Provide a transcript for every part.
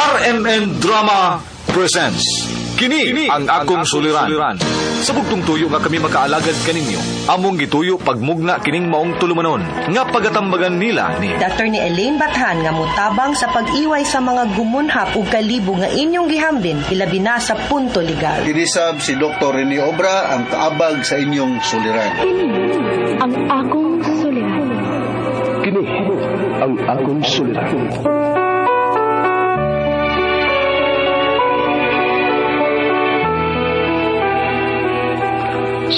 RMN Drama presents Kini ang akong suliran. Sa bugtong tuyo nga kami makaalagad kaninyo, among gituyo pagmugna kining maong tulumanon nga pagatambagan nila ni Attorney Elaine Bathan nga motabang sa pag-iway sa mga gumunhap ug kalibo nga inyong gihambin ilabi na sa punto legal. Kinisab si Dr. Rene Obra ang kaabag sa inyong suliran. Kini ang akong suliran. Kini ang akong suliran.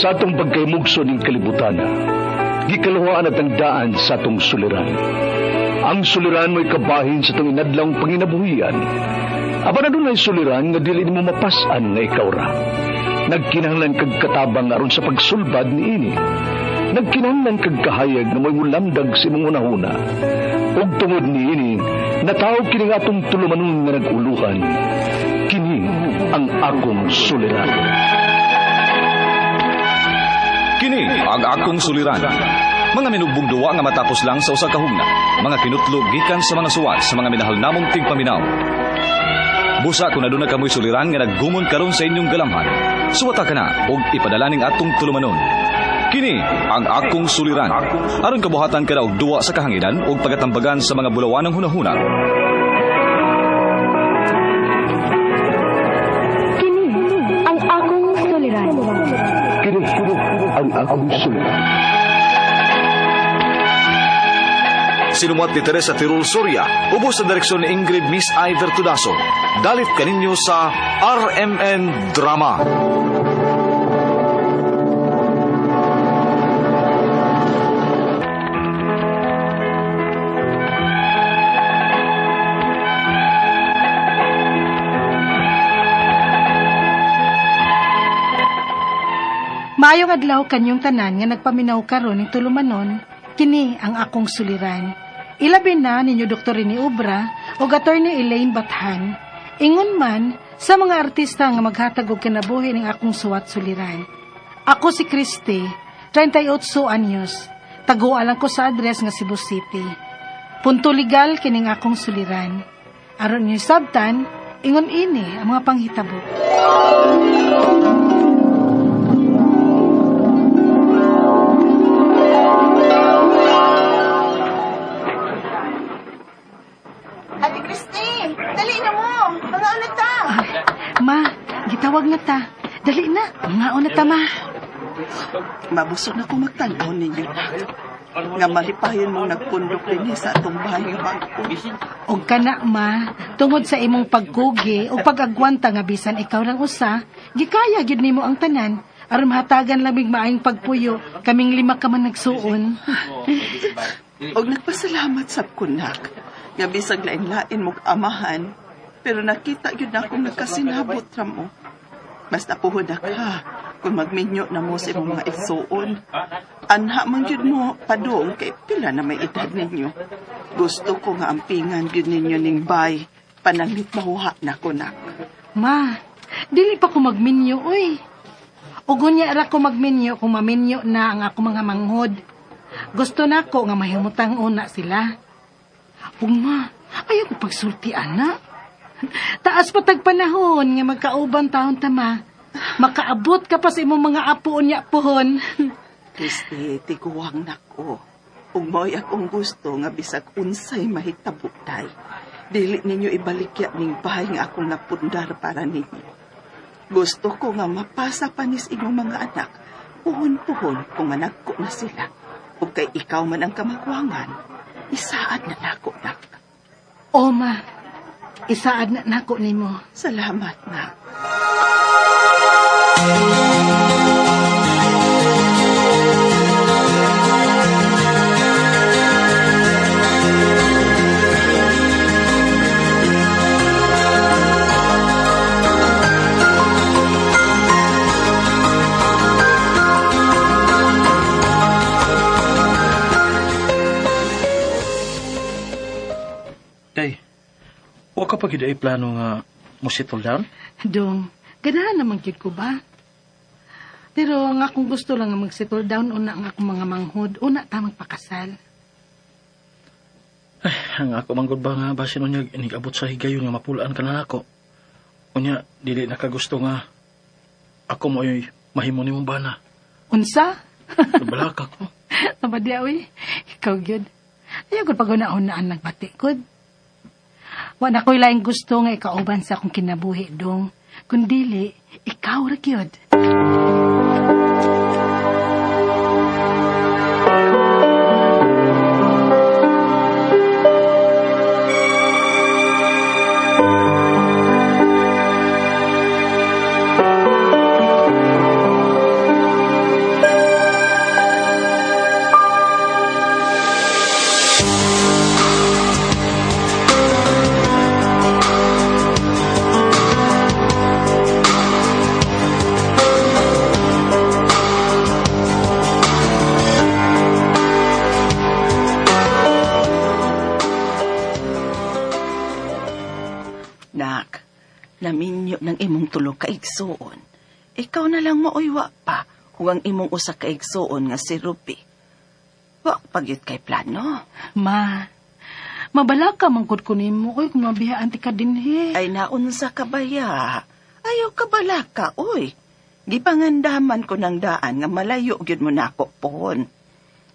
Sa atong pagkaymugso ning kalibutan, gikaluhaan at ang daan sa atong suliran. Ang suliran mo'y kabahin sa atong inadlawng panginabuhian. Apan adunay suliran nga dili nimo mapas-an nga ikaw ra. Nagkinahanglan kag katabang aron sa pagsulbad niini. Nagkinahanglan kag kahayag nga mo'y mulamdag sa imong hunahuna. Ug tungod niini, nataw kini nga atong tulumanon nga nag-uluhan. Kini ang akong suliran. Kini ang akong suliran. Mga minugbong duwa nga matapos lang sa usa ka hugna. Mga kinutlog gikan sa mga suwat sa mga minahal namong tigpaminaw. Busa kung aduna kamoy suliran nga naggumon karon sa inyong galamhan, suwata ka na og ipadala ning atong tulumanon. Kini ang akong suliran. Aron kabuhatan ka na og duwa sa kahanginan og pagatambagan sa mga bulawanang hunahuna. Kini ang akong suliran. Kini ang akong suliran. Sinumuat ni Teresa Tirul Soria, ubos sa direksyon ni Ingrid Miss Iver Tudaso. Dalit kaninyo sa RMN Drama. Maayong adlaw kanyong tanan nga nagpaminaw karon ning tulumanon, kini ang akong suliran. Ilabi na ninyo Dr. Rene Obra o Attorney Elaine Bathan. Ingon man sa mga artista nga maghatag og kinabuhi ning akong suwat suliran. Ako si Christy, 38 anyos. Taguan lang ko sa address nga Cebu City. Punto legal kining akong suliran. Aron niyo sabtan, ingon ini ang mga panghitabo. Ate Christine, dali na mo. Mga na ta. Ay, ma, gitawag na ta. Dali na, mga na ta, ma. Mabusog na ko magtan-aw ninyo, nak. Nga malipayon mong nagpundok din sa atong bahay nga bag-o. Og kana, ma, tungod sa imong pagkugi o pag-agwanta nga bisan ikaw lang usa, gikaya gyud nimo ang tanan aron mahatagan lamig maayong pagpuyo kaming lima ka man nagsuon. Og nagpasalamat sab ko, nak. Nga bisag lain-lain mong amahan, pero nakita gyud na akong nagkasinabot ra mo. Basta puhon na ka kung magminyo na mo sa imong mga igsuon. Anha man gyud mo padung kay pila na may edad ninyo. Gusto ko nga ampingan gyud ninyo ning bay. Pananglit mahuha na ko, nak. Ma, dili pa ko magminyo, oy. Ug unya ra ko magminyo kung maminyo na ang ako mga manghod. Gusto na ko nga mahimutang una sila. Ug ma, ayaw ko pagsulti, ana. Taas pa tag panahon nga magkauban taon ta, ma. Makaabot ka pa sa imong mga apo unya pohon. Kristi, tiguang nako. Ug mao'y akong gusto nga bisag unsay mahitabo day. Dili ninyo ibalikya ning bahay nga akong napundar para ninyo. Gusto ko nga mapasa pa nis inyong mga anak, puhon-puhon kung managko na sila. Ug kay ikaw man ang kamagwangan, isaad na nako, nak. O ma, isaad na nako nimo. Salamat, nak. Day, wa ka pa gid ay plano nga mo settle down? Dong, ganahan naman gyud ko ba? Pero ang akong gusto lang nga mag-settle down una ang akong mga manghod, una ta magpakasal. Ay, Ang ako manggod ba nga basin unya inigabot sa higayon nga mapulaan ka na nako. Unya dili nakagusto nga ako mo ay mahimo nimong bana. Unsa? Nabalaka ko. Nabadya, uy. Ikaw gyud. Ayaw ko pag-una-unaan nagbati ko. Wa na ko'y laing gusto nga ikauban sa akong kinabuhi, dong. Kundili, ikaw ra gyud. Nak, naminyo ng imong tulo ka igsuon. Ikaw na lang mauywa pa ug ang imong usa ka igsuon nga si Ruby. Wa pagyud kay plano. Ma, mabalaka man gud ko nimo oy kung mabihaan ti ka dinhi. Ay naunsa ka baya? Ayaw ka balaka, oy. Gipangandaman ko ng daan nga malayo gyud mo nako pohon.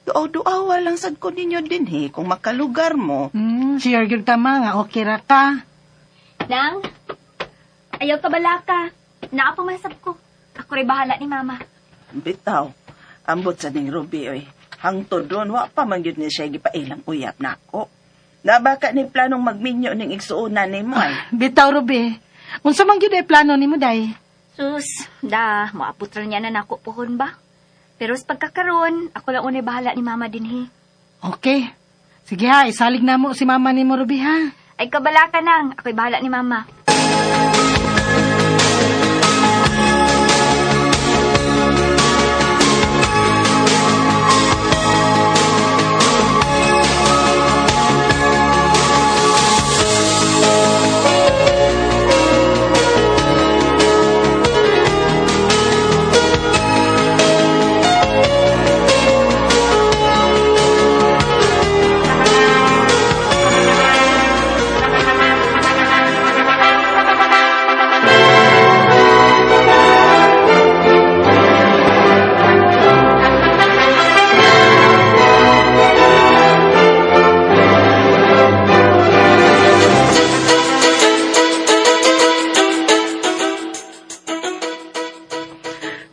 Duaw-duawa lang sad ko ninyo dinhi kung makalugar mo. Sure gyud ka ma nga okay ra ka. Nang, ayaw ka balaka. Nakapamasap ko. Ako rin bahala ni Mama. Bitaw, ambot sa ning Ruby, oy. Hangtod doon, wa pa man gyud ni siya gipailang uyap nako. Nabaka ni planong magminyo ning igsuonan ni mo ay. Bitaw Ruby. Unsa man gyud ay plano nimo day? Sus, da, maapot ra niya na nako pohon ba? Pero sa pagkakaroon, ako lang unay bahala ni Mama dinhi. Okay. Sige ha, isalig na mo si Mama nimo Ruby ha. Ay kabalaka nang, ako'y bahala ni Mama.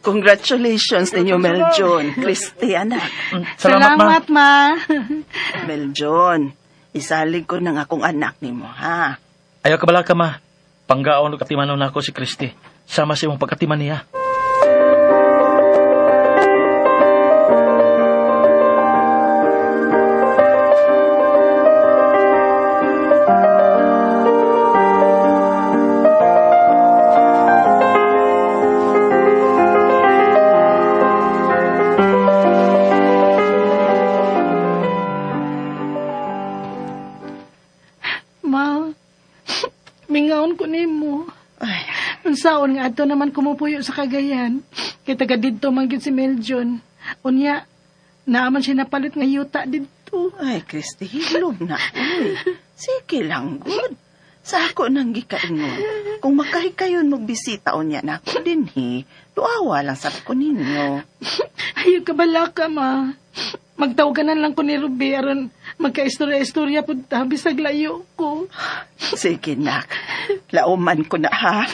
Congratulations ninyo, Meljon. Christy, anak. Salamat, ma. ma. Meljon, isalig ko ng akong anak nimo, ha? Ayaw ka balaka, ma. Panggaon og katimanon nako si Christy. Sama sa imong pagkatiman niya. Ma, mingaon ko nimo. Ay, Unsaon nga adto naman kumupuyo sa Cagayan. Kay taga didto man gyud si Meljon. Unya, naaman siya napalit nga yuta didto. ay, Christy, hilom na. Uy, sige lang, good. Sa ako nang gikaingon. Kung makahikayon magbisita o niya na ako dinhi, duawa lang sa ko ninyo. Ayaw ka balaka, ma. Magtawganan lang ko ni Ruby aron magka-istorya-istorya pud ta bisag layo ko. Sige, nak. Lauman ko na, ha?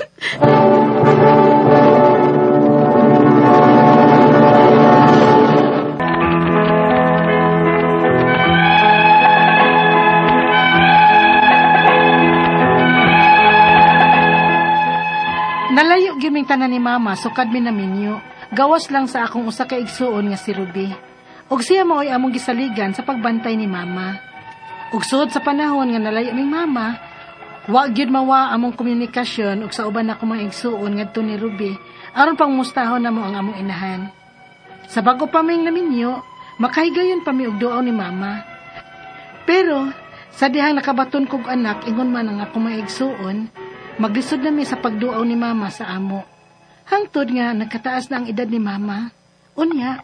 Nalayo gyud ming tanan ni Mama sukad mi naminyo. Gawas lang sa akong usa ka igsuon nga si Ruby. Ug siya mao'y among gisaligan sa pagbantay ni Mama. Ug sud sa panahon nga nalayo ming Mama, wa gyud mawa among komunikasyon ug sa uban ako mga igsuon ngadto ni Ruby aron pangmustahon namo ang among inahan. Sa bago pa ming naminyo, makahigayon pa mi og duaw ni Mama. Pero sa dihang nakabaton kog anak ingon man ang akong mga igsuon, maglisod na mi sa pagduaw ni Mama sa amo. Hangtod nga nagkataas na ang edad ni Mama. Unya.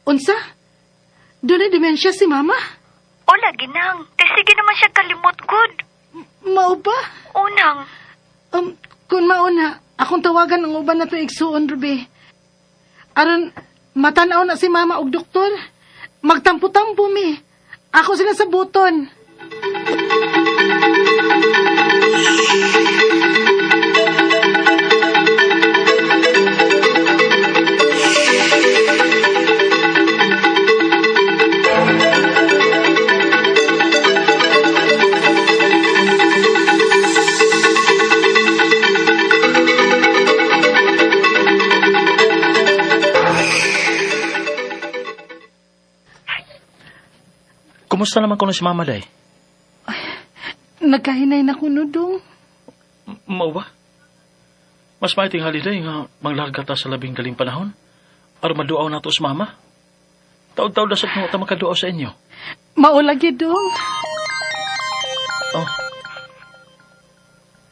Unsa? Dunay demensya si Mama? O lagi nang, kay sige naman siya kalimot gud. Mao ba? Unang, Kung mauna, akong tawagan ang uban na to igsuon, Ruby. Aron, matanaw na si mama og doktor. Magtampo-tampo mi. Ako sila sa buton. Kumusta naman kuno si Mama, day? Nagkahinay na kuno, dong. Mao ba? Mas maiting holiday nga manglarga ta sa labing galing panahon. Aron maduaw nato si Mama. Taod-taod na sa ta makaduaw sa inyo. Mao lagi, dong. Oh.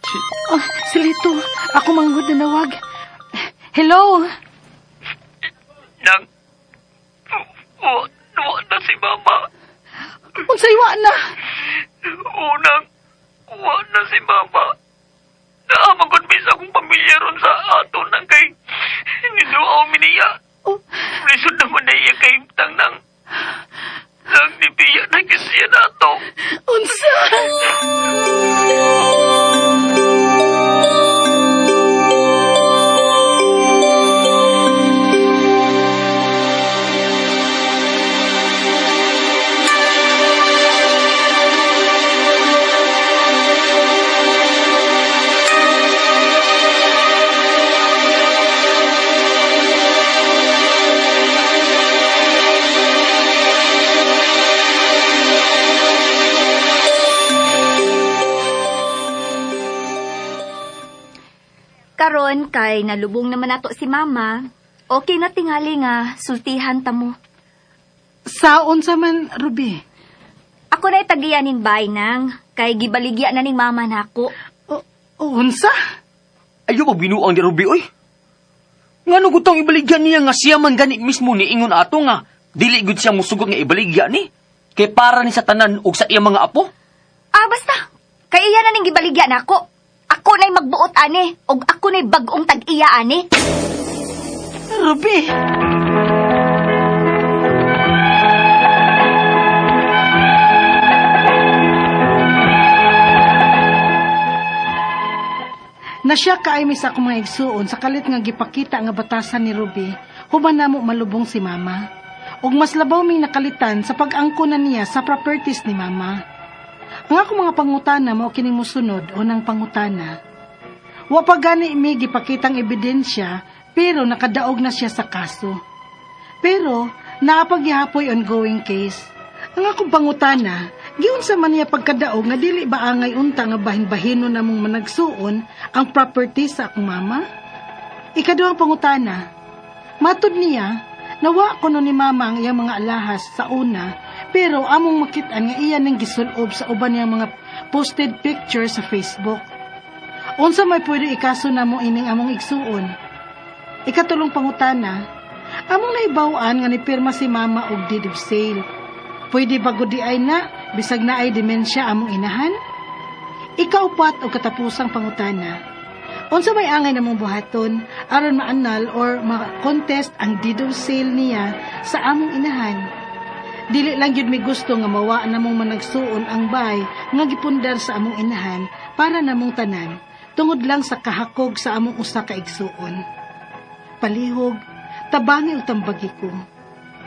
Si, Oh, silito. Ako manghud na nawag. Hello? Nang, wa, wa na si Mama. Unsay wa na? Unang, wa na si Mama. Naamagod mi sa akong pamilya ron sa ato nang kay niduaw mi niya. Oh. Lisod naman na iya kay tang nang nang nibiya na gyud siya nato. Unsa? Karon kay nalubong naman nato si Mama. Okay na tingali nga sultihan ta mo. Saon sa man, Ruby? Ako na itagiyanin bay nang kay gibaligya na ning mama nako. O, unsa? Ayo pag binuang ni Ruby, oy. Nga no gutong ibaligya niya nga siya man gani mismo ni ingon ato nga dili gud siya musugot nga ibaligya ni. Kay para ni sa tanan ug sa iyang mga apo. Ah, basta. Kay iya na ning gibaligya nako. Ako na'y magbuot ani ug ako na'y bag-ong tag-iya ani. Ruby! Nasya kaay mi sa akong mga igsuon sa kalit nga gipakita nga batasan ni Ruby, human namo malubong si Mama. Ug mas labaw ming nakalitan sa pag-angko na niya sa properties ni Mama. Ang akong mga pangutana mao kining mosunod o nang pangutana. Wa pa gani mi gipakitang ebidensya pero nakadaog na siya sa kaso. Pero naapagyapoy ongoing case. Ang akong pangutana, giunsa man niya pagkadaog nga dili ba angay unta nga bahin-bahino namong managsuon ang property sa akong mama? Ikaduhang pangutana, matud niya, nawa kuno ni mama ang iyang mga alahas sa una, pero among makit-an nga iya nang gisulob sa uban niyang mga posted picture sa Facebook. Unsa may pwede ikaso namo ining among igsuon? Ikatulong pangutana, among naibaw-an nga nipirma si mama og deed of sale. Pwede ba gud di ay na, bisag na ay demensya among inahan? Ikaupat og katapusang pangutana, unsa may angay namong buhaton aron maanal or ma-contest ang deed of sale niya sa among inahan? Dili lang gyud mi gusto nga mawa namong managsuon ang bay nga gipundar sa among inahan para namong tanan, tungod lang sa kahakog sa among usa ka igsuon. Palihog, tabangi ug tambagi ko.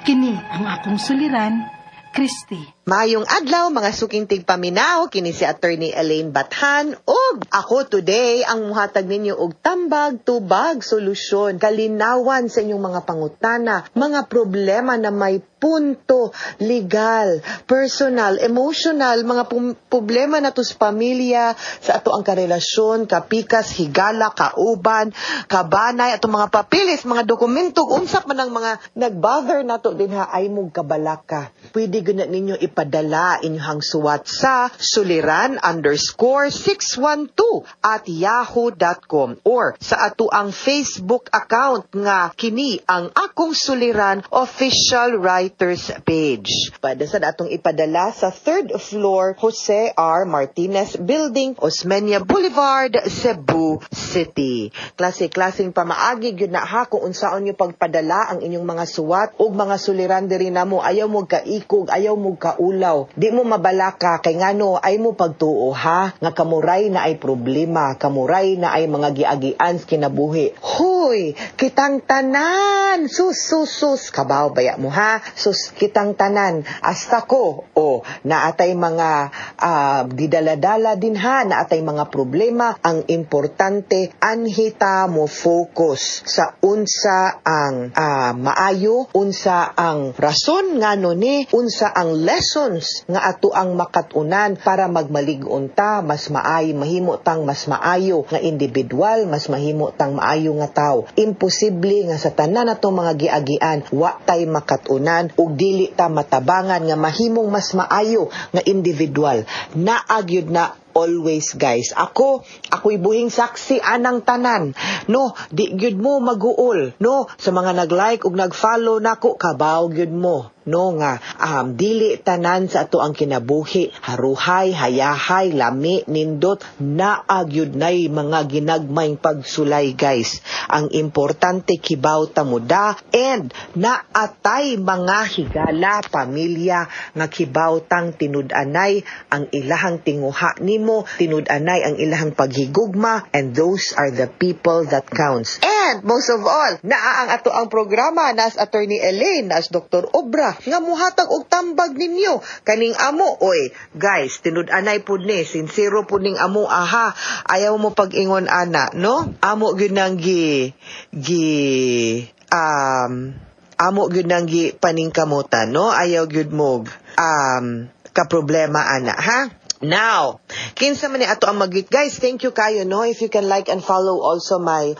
Kini ang akong suliran, Christy. Mayong adlaw mga suking tigpaminaw kini si Attorney Elaine Bathan ug ako today ang muhatag ninyo og tambag tubag solusyon kalinawan sa inyong mga pangutana, mga problema na may punto legal, personal, emotional, mga problema nato sa pamilya, sa ato ang karelasyon, kapikas, higala, kauban, kabanay, atong mga papeles, mga dokumento, unsa man ang mga nagbother nato dinha ay mong kabalaka. Pwede gud na ninyo ipadala inyong suwat sa suliran_612@yahoo.com or sa ato ang Facebook account nga kini ang Akong Suliran Official Writers Page. Pwede sa atong ipadala sa third floor, Jose R. Martinez Building, Osmeña Boulevard, Cebu City. Klase-klaseng pamaagi gyud na ha kung unsaon nyo pagpadala ang inyong mga suwat ug mga suliran diri namo. Ayaw mo kaikog, ayaw mo kaulaw. Di mo mabalaka kay ngano ay mo pagtuo ha nga kamuray na ay problema, kamuray na ay mga giagian sa kinabuhi. Huy, kitang tanan, sus sus sus, kabaw baya mo ha? Sus, kitang tanan, hasta ko, o naatay mga didaladala din ha, naatay mga problema. Ang importante, anhita mo focus sa unsa ang maayo, unsa ang rason ngano ni, unsa ang lessons nga ato ang makatunan para magmalig-on ta, mas maayo, mahimo tang mas maayo nga individual, mas mahimo tang maayo nga tawo. Imposible nga sa tanan nato mga giagian wa tay makatunan ug dili ta matabangan nga mahimong mas maayo nga individual. Naa gyud na always, guys. Ako, ako'y buhing saksi anang tanan. No, di gyud mo maguol. No, sa mga nag-like ug nag-follow nako, kabaw gyud mo. No nga dili tanan sa ato ang kinabuhi haruhay, hayahay, lami, nindot. Naa gyud nay mga ginagmayng pagsulay, guys. Ang importante, kibaw ta muda and naatay mga higala, pamilya nga kibaw tang tinud-anay ang ilahang tinguha nimo, tinud-anay ang ilahang paghigugma, and those are the people that counts. And most of all, naa ang ato ang programa, nas Attorney Elaine, nas Dr. Obra nga muhatag og tambag ninyo kaning amo. Oy guys, tinud-anay pud ni, sincero pud ning amo aha. Ayaw mo pag-ingon ana, no? Amo gyud nang gi paningkamutan, no? Ayaw gyud mo kaproblema ana ha. Now, kinsa man ni ato ang mag. Guys, thank you kayo, no? If you can like and follow also my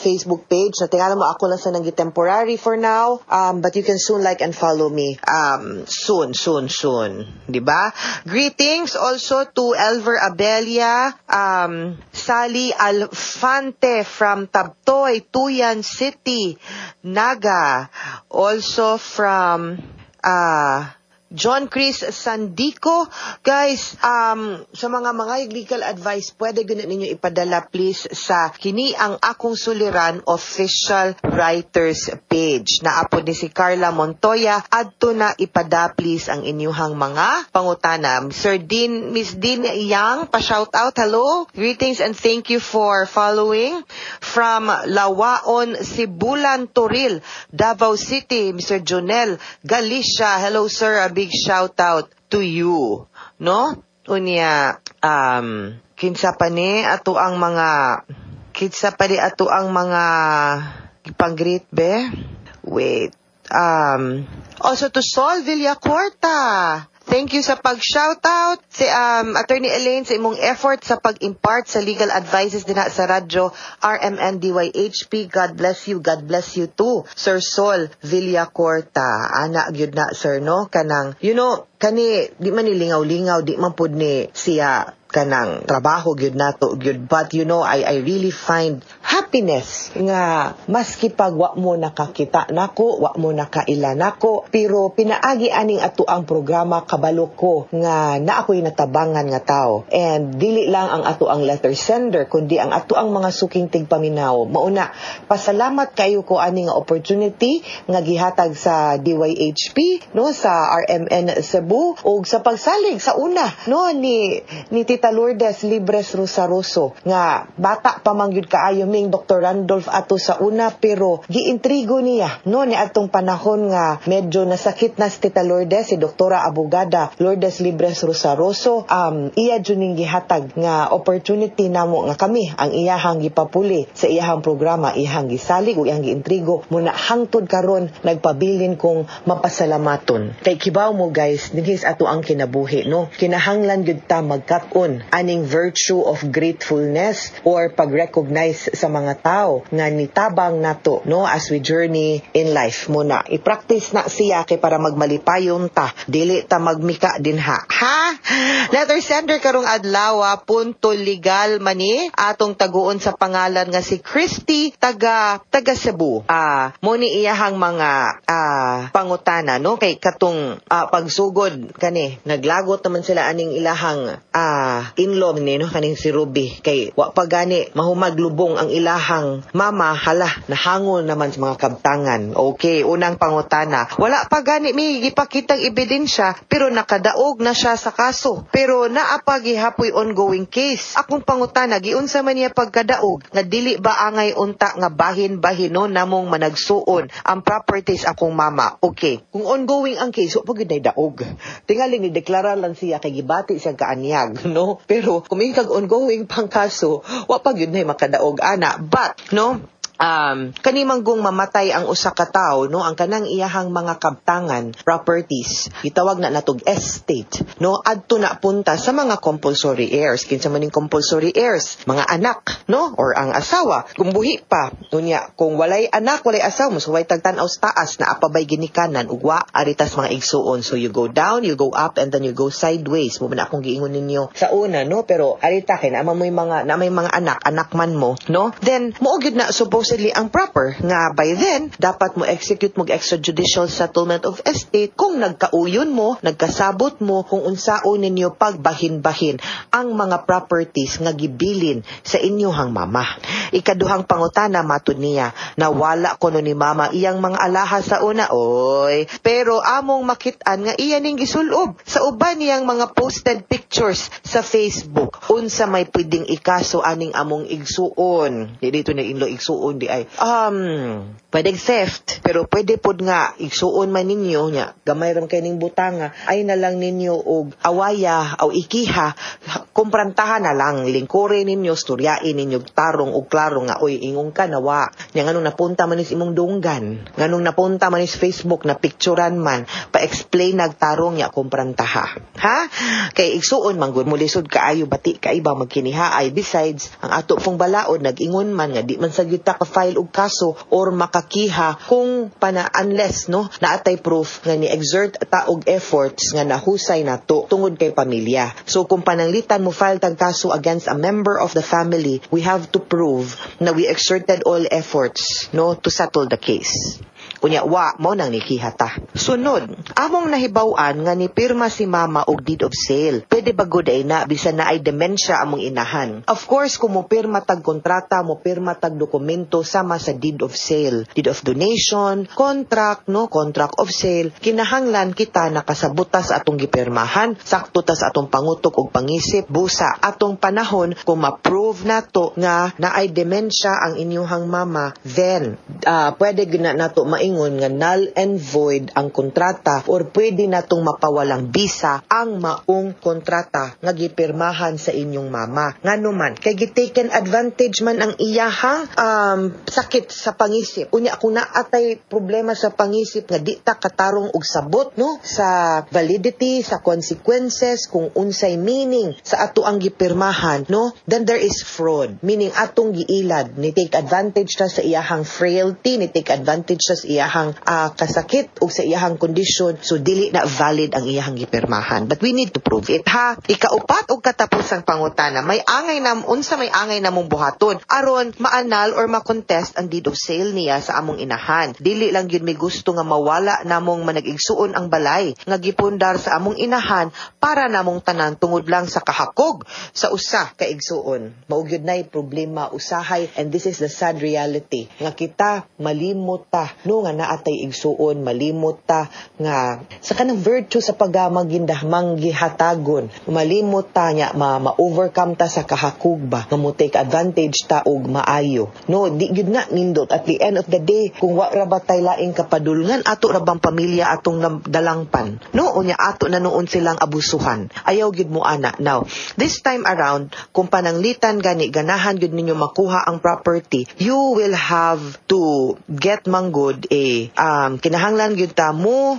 Facebook page. Sa tingala mo ako lang sa nang temporary for now. But you can soon like and follow me. Soon, soon, soon. Di ba? Greetings also to Elver Abelia, Sally Alfante from Tabtoy, Tuyan City, Naga. Also from John Chris Sandico. Guys, sa mga legal advice, pwede gud ninyo ipadala please sa kini ang Akong Suliran Official Writers Page. Naapod ni si Carla Montoya. Adto na ipada please ang inyuhang mga pangutana. Sir Dean, Miss Dean Yang, pa-shout out. Hello. Greetings and thank you for following. From Lawaon, Sibulan, Toril, Davao City, Mr. Jonel Galicia. Hello, sir. A big shout out to you. No? Unya, kinsa pa ni ato ang mga pang-greet be? Wait. Also to Sol Villacorta. Thank you sa pag-shoutout si Attorney Elaine sa imong effort sa pag-impart sa legal advices dinha sa radyo RMNDYHP. God bless you. God bless you too. Sir Sol Villacorta. Ana gyud na, sir, no? Kanang kani di man ni lingaw-lingaw, di man pud ni siya kanang trabaho gyud nato gyud, but I really find happiness nga maski pag wa mo nakakita nako, wa mo nakaila nako, pero pinaagi aning ato ang programa, kabalo ko nga naa ko'y natabangan nga tao, and dili lang ang ato ang letter sender kundi ang ato ang mga suking tigpaminaw. Mauna, pasalamat kayo ko ani nga opportunity nga gihatag sa DYHP, no, sa RMN Cebu ug sa pagsalig sa una, no, ni Tita Lourdes Libres Rosaroso nga bata pa man gyud kaayo ming Dr. Randolph ato sa una, pero giintrigo niya, no, ni atong panahon nga medyo nasakit na si Tita Lourdes, si Doktora Abogada Lourdes Libres Rosaroso, iya jud ning gihatag nga opportunity namo nga kami ang iyahang gipapuli sa iyahang programa, iyahang gisalig ug iyahang giintrigo muna. Hangtod karon nagpabilin kong mapasalamaton kay kibaw mo, guys, dinhi sa ato ang kinabuhi, no, kinahanglan gyud ta magkat-on. gamiton aning virtue of gratefulness or pag-recognize sa mga tao nga nitabang nato, no, as we journey in life. Muna i-practice na siya kay para magmalipayon ta, dili ta magmika dinha, ha. Letter sender karong adlaw, punto legal mani atong taguon sa pangalan nga si Christy, taga taga Cebu. Mo ni iyahang mga pangutana, no, kay katong pagsugod kani naglagot naman sila aning ilahang in-law ni, no, kaning si Ruby, kay wa pa gani mahumaglubong ang ilahang mama, hala, nahangol naman sa mga kabtangan. Okay, unang pangutana: wala pa gani mi gipakitang ebidensya pero nakadaog na siya sa kaso, pero naa pa gihapoy ongoing case. Akong pangutana, giunsa man niya pagkadaog nga dili ba angay unta nga bahin-bahinon namong managsuon ang properties akong mama? Okay, kung ongoing ang case, wa pa gyud nay daog. Tingali ni deklara lang siya kay gibati siya kaanyag, no? Pero kung may kag ongoing pang kaso, wa pa gyud nay makadaog ana. But no, kani gung mamatay ang usa ka tawo, no, ang kanang iyahang mga kabtangan, properties, gitawag na natog estate, no, adto na punta sa mga compulsory heirs. Kinsa man ning compulsory heirs? Mga anak, no, or ang asawa kung buhi pa. Unya kung walay anak, walay asawa, musuway tag tan-aw sa taas, naa pa bay ginikanan ug wa aritas mga igsuon. So you go down, you go up, and then you go sideways. Mo man akong giingon ninyo sa una, no, pero arita kay naa man mo'y mga na may mga anak, anak man mo, no, then mo gyud na supposedly ang proper nga by then dapat mo execute mo extrajudicial settlement of estate kung nagkauyon mo, nagkasabot mo kung unsaon ninyo pagbahin-bahin ang mga properties nga gibilin sa inyuhang mama. Ikaduhang pangutana, matud niya, nawala kuno ni mama iyang mga alahas sa una, oy. Pero among makit-an nga iya ning gisulob sa uban niyang mga posted pictures sa Facebook. Unsa may pwedeng ikaso aning among igsuon? Di dito na inlo igsuon di ay. Pwedeng theft, pero pwede pod nga igsuon man ninyo nya. Gamay ram kay ning butanga, ay na lang ninyo og awaya o ikiha, kumprantahan na lang, lingkuri ninyo, storyain ninyo tarong og klaro nga, "Oy, ingon ka nawa. Nya nganong napunta man is imong dunggan? Nganong napunta man is Facebook na picturean man?" Pa-explain nagtarong nya kumprantaha. Ha? Kay igsuon man gud mulisod kaayo, bati kay ba magkiniha ay. Besides, ang ato pong balaod nag-ingon man nga di man sa gyud ta ka file og kaso or makakiha kung pana unless, no, naatay proof nga ni exert ta og efforts nga nahusay nato tungod kay pamilya. So kung pananglitan mo file tag kaso against a member of the family, we have to prove na we exerted all efforts, no, to settle the case. Unya wa mo nang nikiha ta. Sunod, among nahibaw-an nga ni pirma si mama og deed of sale. Pwede ba gud ay na bisan na ay dementia among inahan? Of course, kung mo pirma tag kontrata, mo pirma tag dokumento sama sa deed of sale, deed of donation, contract, no, contract of sale, kinahanglan kita nakasabot ta sa atong gipirmahan, sakto ta sa atong pangutok og pangisip, busa atong panahon kung ma-prove nato nga naay dementia ang inyuhang mama, then pwede gyud na nato maingon nga null and void ang kontrata or pwede natong mapawalang bisa ang maong kontrata nga gipirmahan sa inyong mama. Ngano man kay gitaken advantage man ang iyahang sakit sa pangisip. Unya kung naatay problema sa pangisip nga di ta katarong og sabot, no, sa validity, sa consequences, kung unsay meaning sa ato ang gipirmahan, no, then there is fraud, meaning atong giilad, ni take advantage ta sa iyahang frailty, ni take advantage ta sa iyahang kasakit ug sa iyahang kondisyon. So dili na valid ang iyahang gipirmahan, but we need to prove it, ha. Ikaupat og katapusang pangutana: may angay nam unsa may angay namong buhaton aron ma-annul or ma-contest ang deed of sale niya sa among inahan? Dili lang gyud mi gusto nga mawala namong manag-igsuon ang balay nga gipundar sa among inahan para namong tanan tungod lang sa kahakog sa usa ka igsuon. Mao gyud nay problema usahay, and this is the sad reality nga kita malimot ta, no, nga naatay igsuon, malimot ta nga sa kanang virtue sa pagamagindah manggihatagon, malimot ta nya ma-overcome ta sa kahakog ba nga mo take advantage ta og maayo, no. Di gyud na nindot. At the end of the day, kung wa ra ba tay laing kapadulngan, ato ra bang pamilya atong dalangpan, no? Unya ato na nuon silang abusuhan. Ayaw gyud mo ana. Now, this time around, kung pananglitan gani ganahan gyud ninyo makuha ang property, you will have to to get manggod a kinahanglan gyud ta mo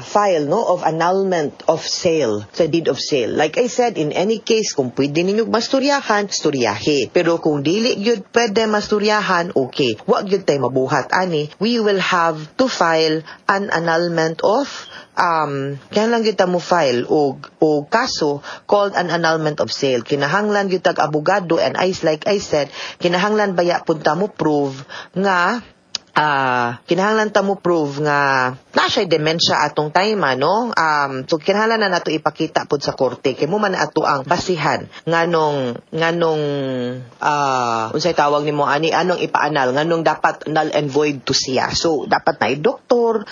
file, no, of annulment of sale sa deed of sale. Like I said, in any case, kung pwede ninyo masturyahan, sturyahe. Pero kung dili gyud pwede masturyahan, okay, wa gyud tay mabuhat ani. We will have to file an annulment of kinahanglan gyud ta mo file og kaso called an annulment of sale. Kinahanglan gyud tag abogado and I like I said, kinahanglan baya punta mo prove nga kinahanglan ta mo prove nga na siya dementia atong time, ano. So kinahanglan na nato ipakita pud sa korte kay mo man ato ang basihan nganong unsay tawag nimo ani, anong ipa-annul, nganong dapat null and void to siya. So dapat na doktor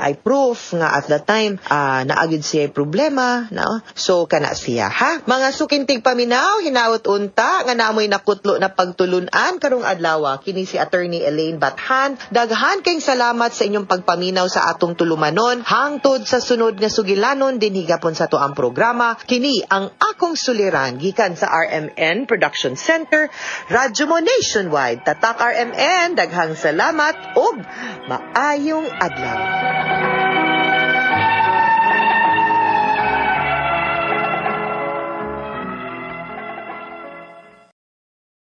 ay proof nga at that time naa gyud siya problema, no? So kana siya, ha, mga suking tigpaminaw. Hinaot unta nga naamoy nakutlo na pagtulunan karong adlaw. Kini si Attorney Elaine Bathan. Daghan kayong salamat sa inyong pagpaminaw sa atong tulumanon. Hangtod sa sunod nga sugilanon dinhi gapon sa atuang programa, kini ang Akong Suliran, gikan sa RMN Production Center, Radyo Mo Nationwide. Tatak RMN. Daghang salamat ug maayong adlaw.